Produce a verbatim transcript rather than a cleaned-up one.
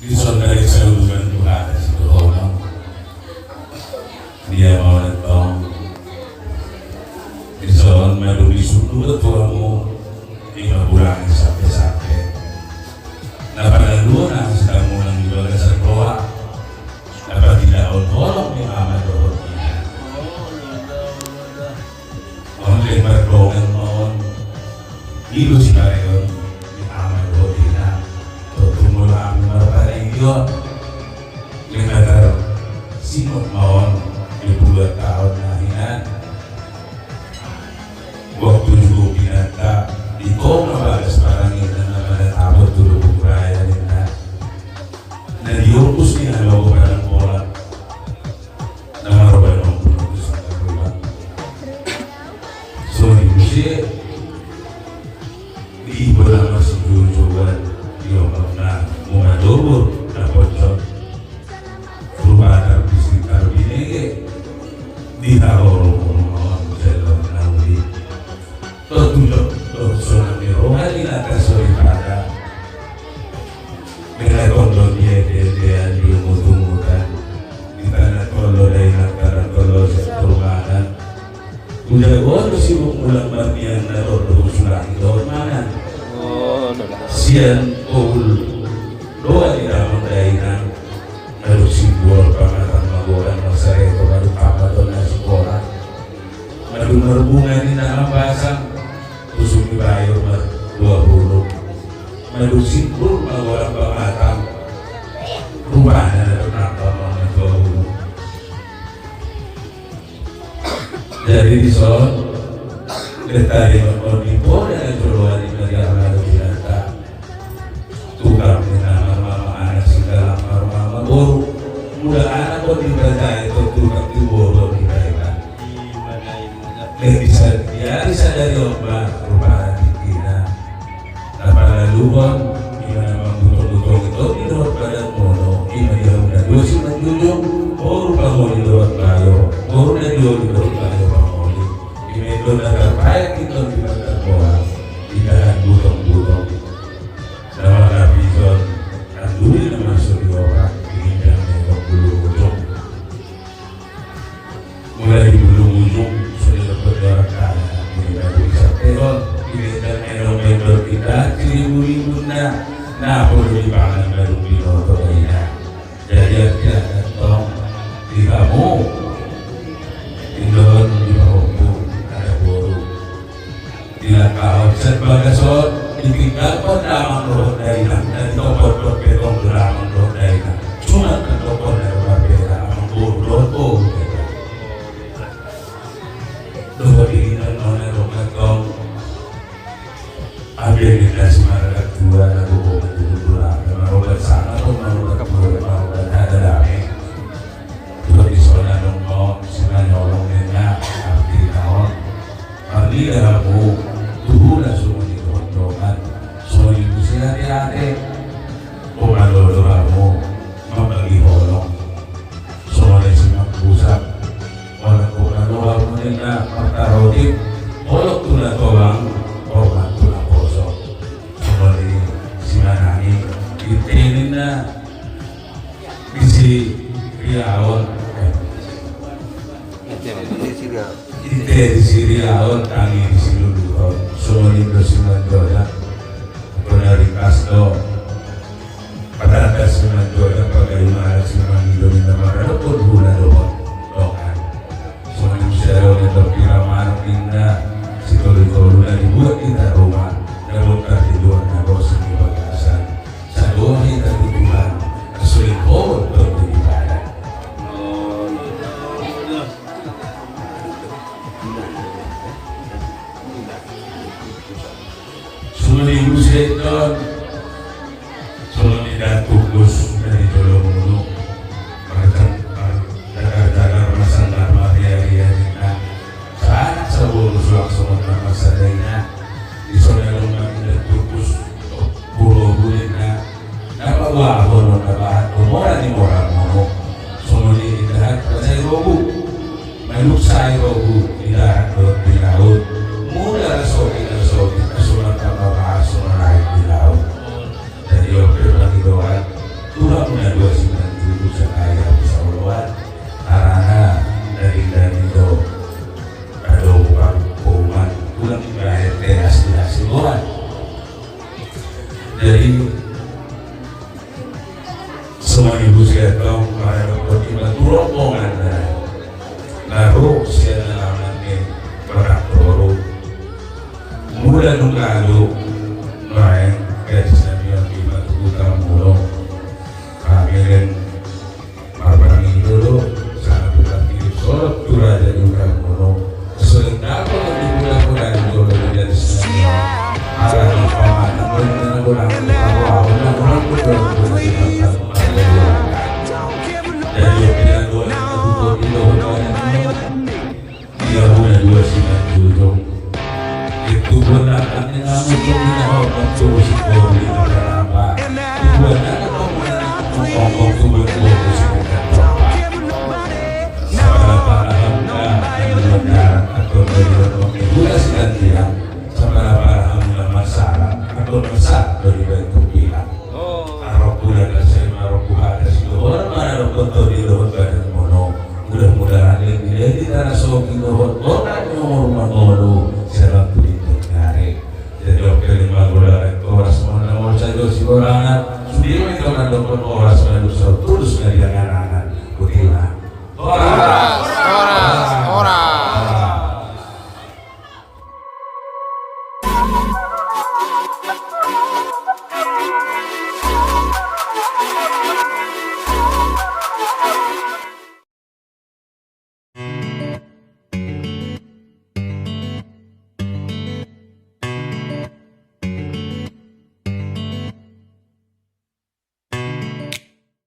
Dison na ringkot saluhutna tu hata sidohonon. Dia ma on antong. Dison ma dung disundut tu hamu. Ima bulan sampe-sampe. Na panaluhon na sitamu nang di bagasan roha. Na patindangkon holong ni ama dohot ina. On lek mardongan ma on. Ido sipareon ni ama dohot ina. Tontu molo hami marpanaili on. Lek na tarsingot ma on di puluan taon na hinan. Waktu jugo pinanta di tonga bagas parange na manatap tu lubuk raya ninna. Na diombus ni halogo padang bola. Na maroban mambunuh tu sangkar rumah. Songon i muse di bola masih jujur di ombak na muna dobur na pocot. Rupa tarbisi tarbinege di haroro muna on selon nauli. Tontu do, do sonang ni roha di nata soripada. Mengakon do dia dia dia di umut-umutan. Di tanah tolo dainang tanah tolo seturunan. Udah gua tu sibuk mulang marnian na do do sulang do mana. Sian pukul dua di dalam dainang. Lalu simbol pangatan magoran masare itu lalu pangatan nasi bola. Madung marbunga ni na hambasang, tusuk ni bayur mar dua puluh. Madung simpul magolang pamatang, rupana na ternampak ma na dua puluh. Jadi dison, letari on di poda na joloan di media lalu di lanta. Tukang ni na marmama anak singgalang marmama boru. Mula anak on dibatai tu tukang tu boru on dibatai. Lek bisa dia bisa dari omba rupa tingkina. Na panaluhon ima na mambutong-butong itu di dohot badan mono ima di hauna dua si manjujung. Boru pangoli dohot bayo. Boru na dioli dohot bayo pangoli. Ima itu na tarpaek itu di badan bola. Di dahan butong-butong. Nama lapison anduri nama suri orang di ginjang nengok bulu ujung. Mulai di bulu ujung sudah dapat orang kaya. Di batu isap teror di ginjang nengok mendor kita. Ciri buli bunda. Nah perlu dipangan baru di noto ina. Jadi arti ada tong di kamu. Indon di pahompu ada boru. Dilangkahon sian bagas on, ditinggalkon damang dohot dainang, na ditopot dohot petong do damang dohot dainang. Cuma tandokon na dohot beda amang boru dohot boru beda. Dohot diinang nona dohot tong. Abe ni na simaradak tua na gogo mandulu dula. Marobat sana pun marobat tua marobat ada dame. Dohot disona dong no simanyolong nena arti naon. Marnida hamu tuhula sumuni tondongan sumuni musi ate-ate. Pomalodo hamu mambagi holong. Sumuni si mangkusak. Holong pomalodo hamu ninna martarotip. Holong tuna tobang. Hormat tuna poso. Sumuni si manangi. Ite ninna. Di si riaon. Ite di si riaon. Ite di si riaon tangi di si luluton. Songon i do si manjoja. Pona ringkas do. Patatas si manjoja pagai mara si mangido ni na mara do pon hula do pon. Dongan. Songon i do si riaon do pira mara ninna. Si tolu-tolu na dibuat di taruma. Na bongkar di luar na gosip di bagasan. Sadoa hita tu Tuhan, asuling hobot dohot tu ibadah. Sumuni muse don, sumuni dan tukus dari jolo munu, marjan, mar, jagar-jagar, marsanggar, maria-ria, ninna. Sanak saboru suang songon na marsadaina. Dison adong na inda tukus. Puro bulinna. Na paboahon on na bahat do mora ni mora mono. Songon i indahan pasai robu. Manuk sai robu di darat dohot di laut. Mula rasoti rasoti na suman pamabahas songon aek di laut. Jadi ope pangidoan. Tuhan Jadi, songon i muse antong, maradophon i ma tu rombongan na, na ro sian alaman ni Batak Toru. Mula dung lalu, nuaeng, gadis nami on, i ma tu Huta Molo. Kami len marpangido do, sangat berarti solot tu raja di Huta Molo. Selendang pun di Huta Molo, di Huta Molo, di Huta Molo. Ala ni paman, di Huta Molo, di Huta Molo, di Huta Molo. Jadi, oke, di Huta Molo, di Huta Molo. Ia muna dua simanjujung. Itu benar, ini namun tu mina hormat tu si kori na berapa. Tuan anak kau muna ngomong tu buat buat si bukan berapa. Sabala para hamka, anu benar, atau dari orang ini gula si dan tiang. Sabala para hamka masalah, atau masalah dari bantu pihak. Arok bulan na sai marok buhata si dohor, mana rok kotor di dohor badan mono. Mudah-mudahan lagi-lagi tanah sogi dohor, kota nomor mangolu, serang tulituk ngare. Jadi oke lima gula rektoras mana mau saja si borangan, sudir mereka mandok oras lalu sau tulus ngadi angan-angan. Kutila. Horas! Horas! Horas!